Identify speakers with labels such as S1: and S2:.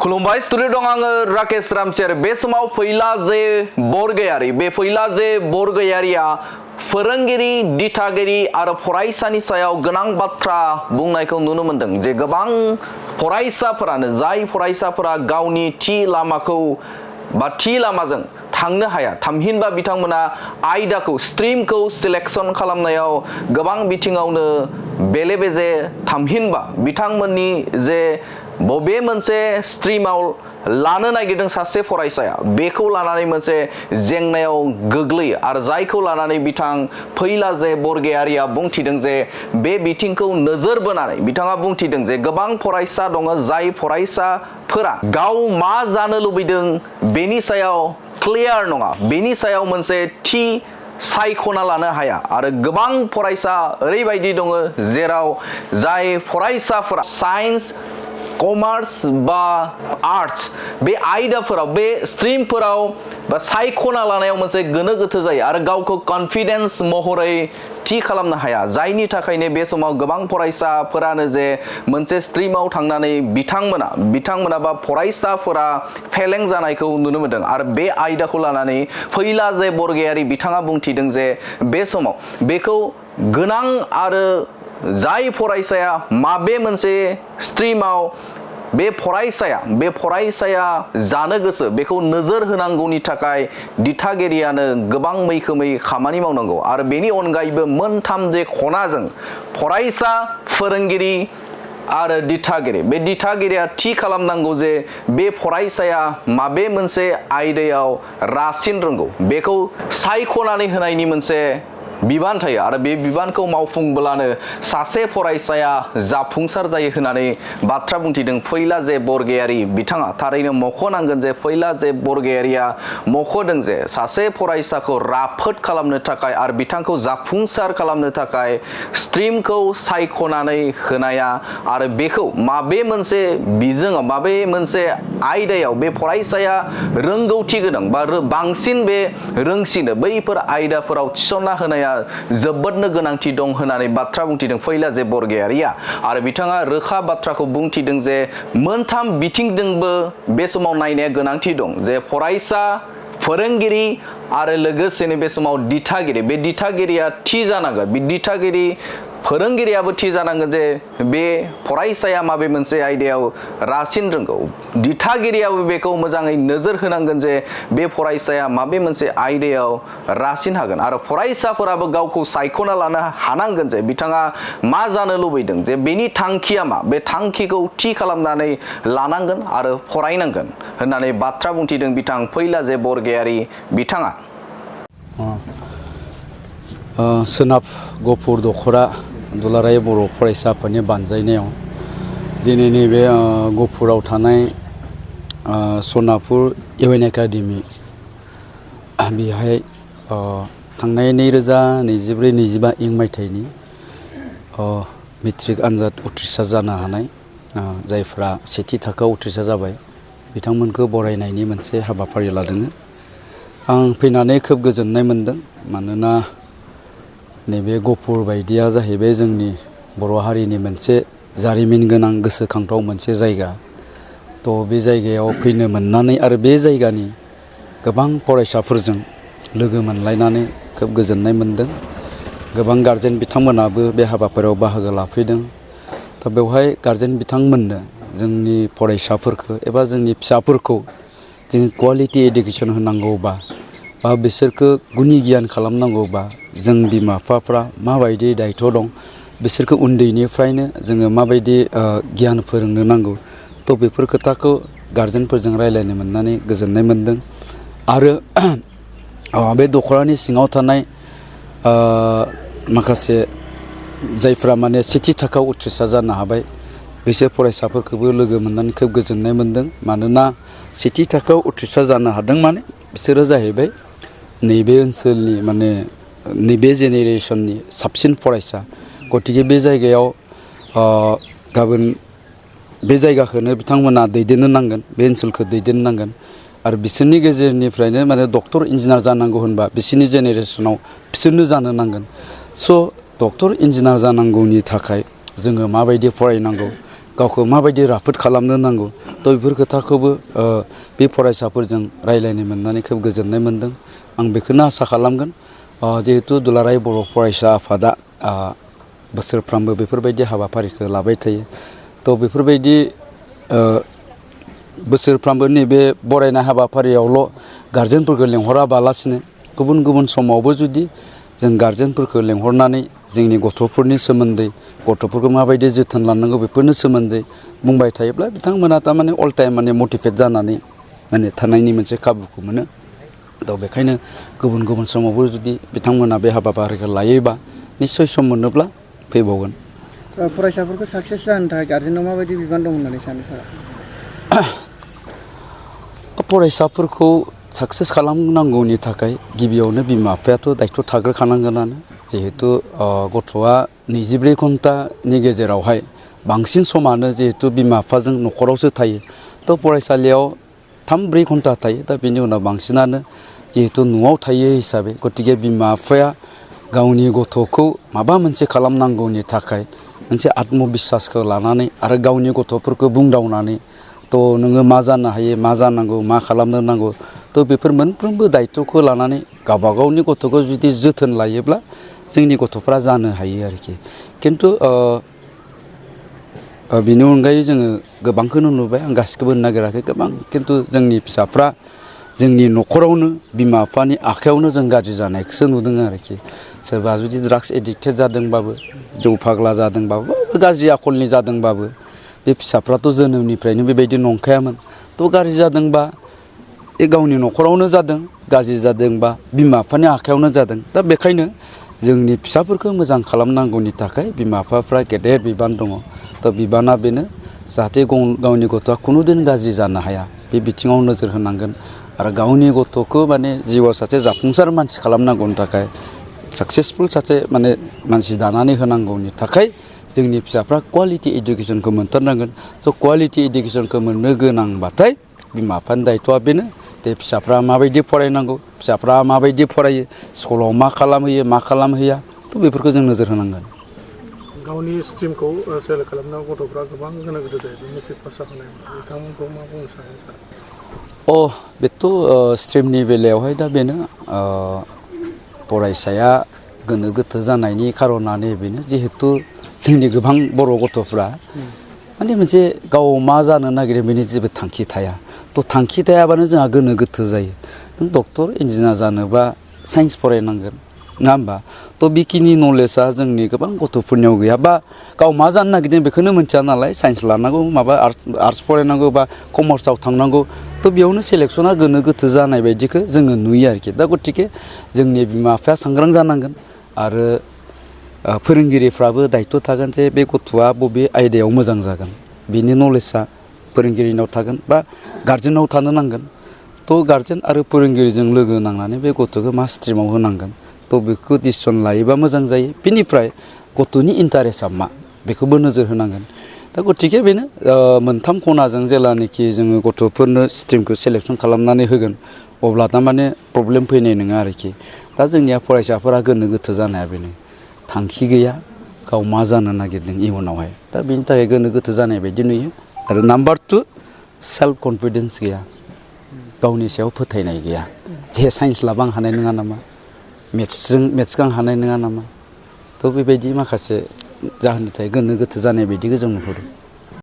S1: खुलुमबाय स्टुडिअ दं आङो राकेश रामसियार बे समाव फैला जे बरगयारि बे फैला जे बरगयारिया फोरोंगिरि दिथागिरि आरो फरायसानि सायाव गोनां बाथ्रा बुंनायखौ नुनो मोनदों जे गोबां फरायसाफोरानो जाय फरायसाफोरा गावनि थि लामाखौ बा थि लामाजों थांनो हाया थामहिनबा बिथांमोना आयदाखौ स्ट्रिमखौ सिलेक्शन खालामनायाव गोबां बिथिङावनो बेले बेजे थामहिनबा बिथांमोननि जे बबे मोनसे स्ट्रिमाव लानो नागिरदों सासे फरायसाया बेखौ लानानै मोनसे जेंनायाव गोग्लैयो आरो जायखौ लानानै बिथां फैला जे बरगयारिया बुंथिदों जे बे बिथिंखौ नोजोर बोनानै बिथाङा बुंथिदों जे गोबां फरायसा दङ जाय फरायसाफोरा गाव मा जानो लुबैदों बेनि सायाव क्लियार नङा बेनि सायाव मोनसे थि सायख'ना लानो हाया आरो गोबां फरायसा ओरैबायदि दङ जेराव जाय फरायसाफोरा साइन्स कमार्स बा आर्ट्स बे आयदाफोराव बे स्ट्रिमफोराव बा सायख'ना लानायाव मोनसे गोनो गोथो जायो आरो गावखौ कन्फिडेन्स महरै थि खालामनो हाया जायनि थाखायनो बे समाव गोबां फरायसाफोरानो जे मोनसे स्ट्रिमाव थांनानै बिथांमोना बा फरायसाफोरा फेलें जानायखौ नुनो मोनदों आरो बे आयदाखौ लानानै फैला जे बरगयारि बिथाङा बुंथिदों जे बे समाव बेखौ गोनां आरो जाय फरायसाया माबे मोनसे स्ट्रिमाव बे फरायसाया जानो गोसो बेखौ नोजोर होनांगौनि थाखाय दिथागिरियानो गोबां मैखोमै खामानि मावनांगौ आरो बेनि अनगायैबो मोनथाम जे खनाजों फरायसा फोरोंगिरि आरो दिथागिरि बे दिथागिरिया थि खालामनांगौ जे बे फरायसाया माबे मोनसे आयदायाव रासिन रोंगौ बेखौ सायख'नानै होनायनि मोनसे बिबान थायो आरो बे बिबानखौ मावफुंब्लानो सासे फरायसाया जाफुंसार जायो होननानै बाथ्रा बुंथिदों फैला जे बरगयारि बिथाङा थारैनो मख'नांगोन जे फैला जे बरगयारिया मख'दों जे सासे फरायसाखौ राफोद खालामनो थाखाय आरो बिथांखौ जाफुंसार खालामनो थाखाय स्ट्रिमखौ सायख'नानै होनाया आरो बेखौ माबे मोनसे बिजोङाव माबे मोनसे आयदायाव बे फरायसाया रोंगौथि गोनां बा बांसिन बे रोंसिनो बैफोर आयदाफोराव थिसनना होनाया जोबोदनो गोनांथि दं होननानै बाथ्रा बुंथिदों फैला जे बरगयारिया आरो बिथाङा रोखा बाथ्राखौ बुंथिदों जे मोनथाम बिथिंजोंबो बे समाव नायनाया गोनांथि दं जे फरायसा फोरोंगिरि आरो लोगोसेनो बे समाव दिथागिरि बे दिथागिरिया थि जानांगोन बे दिथागिरि फोरोंगिरियाबो थि जानांगोन जे बे फरायसाया माबे मोनसे आयदायाव रासिन रोंगौ दिथागिरियाबो बेखौ मोजाङै नोजोर होनांगोन जे बे फरायसाया माबे मोनसे आयदायाव रासिन हागोन आरो फरायसाफोराबो गावखौ सायख'ना लानो हानांगोन जे बिथाङा मा जानो लुबैदों जे बेनि थांखिया मा बे थांखिखौ थि खालामनानै लानांगोन आरो फरायनांगोन होननानै बाथ्रा बुंथिदों बिथां फैला जे बरगयारि बिथाङा
S2: सोनाब गफुर दख'रा दुलाराय बर' फरायसाफोरनि बानजायनायाव दिनैनि बे गफुराव थानाय सनापुर इउएन एकाडेमि बेहाय थांनाय 2024-25 इं मायथाइनि मेट्रिक आनजाद उथ्रिसार जानो हानाय जायफ्रा सेथि थाखोआव उथ्रिसार जाबाय बिथांमोनखौ बरायनायनि मोनसे हाबाफारि लादों आं फैनानै खोब गोजोननाय मोनदों मानोना नैबे गफुर बायदिया जाहैबाय जोंनि बर' हारिनि मोनसे जारिमिन गोनां गोसोखांथाव मोनसे जायगा थ' बे जायगायाव फैनो मोननानै आरो बे जायगानि गोबां फरायसाफोरजों लोगो मोनलायनानै खोब गोजोननाय मोनदों गोबां गारजेन बिथांमोनाबो बे हाबाफारियाव बाहागो लाफैदों दा बेवहाय गारजेन बिथांमोननो जोंनि फरायसाफोरखौ एबा जोंनि फिसाफोरखौ जों क्वालिटि एडुकेसन होनांगौबा बा बिसोरखौ गुनि गियान खालामनांगौबा जों बिमा बिफाफ्रा माबायदि दायथ' दं बिसोरखौ उन्दैनिफ्रायनो जोङो माबायदि गियान फोरोंनो नांगौ थ' बेफोर खोथाखौ गारजेनफोरजों रायज्लायनो मोननानै गोजोननाय मोनदों आरो बे दख'रानि सिङाव थानाय माखासे जायफ्रा माने सेथि थाखोआव उथ्रिसार जानो हाबाय बिसोर फरायसाफोरखौबो लोगो मोननानै खोब गोजोननाय मोनदों मानोना सेथि थाखोआव उथ्रिसार जानो हादों माने बिसोरो जाहैबाय नैबे ओनसोलनि माने नैबे जेनेरेसननि साबसिन फरायसा गतिके बे जायगायाव गाबोन बे जायगाखौनो बिथांमोना दैदेननो नांगोन बे ओनसोलखौ दैदेननो नांगोन आरो बिसोरनि गेजेरनिफ्रायनो माने डक्टर इन्जिनियार जानांगौ होनबा बिसोरनि जेनेरेसनाव बिसोरनो जानो नांगोन स' डक्टर इन्जिनियार जानांगौनि थाखाय जोङो माबायदि फरायनांगौ गावखौ माबायदि राफोद खालामनो नांगौ थ' बेफोर खोथाखौबो बे फरायसाफोरजों रायज्लायनो मोननानै खोब गोजोननाय मोनदों आं बेखौनो आसा खालामगोन जिहेतु दुलाराय बर' फरायसा आफादा बोसोरफ्रोमबो बेफोरबायदि हाबाफारिखौ लाबाय थायो थ' बेफोरबायदि बोसोरफ्रोमबो नैबे बरायनाय हाबाफारियावल' गारजेनफोरखौ लेंहराबालासिनो गुबुन गुबुन समावबो जुदि जों गारजेनफोरखौ लेंहरनानै जोंनि गथ'फोरनि सोमोन्दै गथ'फोरखौ माबायदि जोथोन लानांगौ बेफोरनि सोमोन्दै बुंबाय थायोब्ला बिथांमोना थारमाने अल टाइम माने मटिभेट जानानै माने थानायनि मोनसे खाबुखौ मोनो थ' बेखायनो गुबुन गुबुन समावबो जुदि बिथांमोना बे हाबाफारिखौ लायोबा निस्सय सम मोनोब्ला फैबावगोन।
S3: फरायसाफोरखौ साक्सेस जानो थाखाय गारजेनाव माबायदि बिबान दं होननानै सानो सारा?
S2: फरायसाफोरखौ साक्सेस खालामनांगौनि थाखाय गिबियावनो बिमा बिफायाथ' दायथ' थाग्रोखानांगोनानो जिहेतु गथ'आ 24 घन्टानि गेजेरावहाय बांसिन समानो जिहेतु बिमा बिफाजों न'खरावसो थायो थ' फरायसालियाव 3-4 घन्टा थायो दा बेनि उनाव बांसिनानो जिहेतु न'आव थायो हिसाबै गतिके बिमा बिफाया गावनि गथ'खौ माबा मोनसे खालामनांगौनि थाखाय मोनसे आत्मबिस्वासखौ लानानै आरो गावनि गथ'फोरखौ बुंदावनानै थ' नोङो मा जानो हायो मा जानांगौ मा खालामनो नांगौ थ' बेफोर मोनफ्रोमबो दायथ'खौ लानानै गावबा गावनि गथ'खौ जुदि जोथोन लायोब्ला जोंनि गथ'फ्रा जानो हायो आरोखि खिन्थु बिनि अनगायै जोङो गोबांखौनो नुबाय आं गासिखौबो नागिराखै गोबां खिन्थु जोंनि फिसाफ्रा जोंनि न'खरावनो बिमा बिफानि आखायावनो जों गाज्रि जानायखौसो नुदों आरोखि सोरबा जुदि ड्राग्स एडिक्टेड जादोंबाबो जौ फाग्ला जादोंबाबो गाज्रि आखलनि जादोंबाबो बे फिसाफ्राथ' जोनोमनिफ्रायनो बेबायदि नंखायामोन थ' गाज्रि जादोंबा बे गावनि न'खरावनो जादों गाज्रि जादोंबा बिमा बिफानि आखायावनो जादों दा बेखायनो जोंनि फिसाफोरखौ मोजां खालामनांगौनि थाखाय बिमा बिफाफ्रा गेदेर बिबान दङ थ' बिबाना बेनो जाहाथे गावनि गथ'आ खुनुदिन गाज्रि जानो हाया बे बिथिङाव नोजोर होनांगोन आरो गावनि गथ'खौ माने जिउआव सासे जाफुंसार मानसि खालामनांगौनि थाखाय साक्सेसफुल सासे माने मानसि दानानै होनांगौनि थाखाय जोंनि फिसाफ्रा क्वालिटि इडुकेसनखौ मोनथारनांगोन स' क्वालिटि इडुकेसनखौ मोननो गोनांबाथाय बिमा बिफानि दायथ'आ बेनो दे फिसाफ्रा माबायदि फरायनांगौ फिसाफ्रा माबायदि फरायो स्कुलाव मा खालामहैयो मा खालामहैया थ' बेफोरखौ जों नोजोर होनांगोन।
S4: गावनि स्ट्रिमखौ सेलेक्ट खालामनायाव गथ'फ्रा गोबां गोनो गोथो जायो मेट्रिक पास जाखांनाय बिथांमोनखौ मा बुंनो सानो सार?
S2: बेथ' स्ट्रिमनि बेलायावहाय दा बेनो फरायसाया गोनो गोथो जानायनि खारनानो बेनो जिहेथु जोंनि गोबां बर' गथ'फ्रा माने मोनसे गाव मा जानो नागिरो बेनि जेबो थांखि थाया थ' थांखि थायाबानो जोंहा गोनो गोथो जायो नों डक्टर इन्जिनियार जानोबा साइन्स फरायनांगोन नङा होमबा थ' बेखिनि नलेजआ जोंनि गोबां गथ'फोरनियाव गैया बा गाव मा जानो नागिरदों बेखौनो मिथिया नालाय साइन्स लानांगौ माबा आर्ट्स फरायनांगौ बा कमार्सआव थांनांगौ थ' बेयावनो सेलेक्सना गोनो गोथो जानाय बायदिखौ जोङो नुयो आरोखि दा गतिके जोंनि बिमा बिफाया सांग्रां जानांगोन आरो फोरोंगिरिफ्राबो दायथ' थागोन जे बे गथ'आ बबे आयदायाव मोजां जागोन बिनि नलेजआ फोरोंगिरिनाव थागोन बा गार्जेनाव थानो नांगोन थ' गार्जेन आरो फोरोंगिरिजों लोगो नांनानै बे गथ'खौ मा स्ट्रिमाव होनांगोन थ' बेखौ डिसिसन लायोबा मोजां जायो बिनिफ्राय गथ'नि इन्टारेस्टआ मा बेखौबो नोजोर होनांगोन दा गतिके बेनो मोनथाम खनाजों जेलानाखि जोङो गथ'फोरनो स्ट्रिमखौ सेलेक्सन खालामनानै होगोन अब्ला थारमाने प्रब्लेम फैनाय नङा आरोखि दा जोंनिया फरायसाफोरा गोनो गोथो जानाया बेनो थांखि गैया गाव मा जानो नागिरदों इयुनावहाय दा बेनि थाखाय गोनो गोथो जानाय बायदि नुयो आरो नाम्बार 2 सेल्फ कनफिडेन्स गैया गावनि सायाव फोथायनाय गैया जे साइन्स लाबा आं हानाय नङा नामा मेथ्सखौ आं हानाय नङा नामा थ' बेबायदि माखासे जाहोननि थाखाय गोनो गोथो जानाय बायदिखौ जों नुहुरो।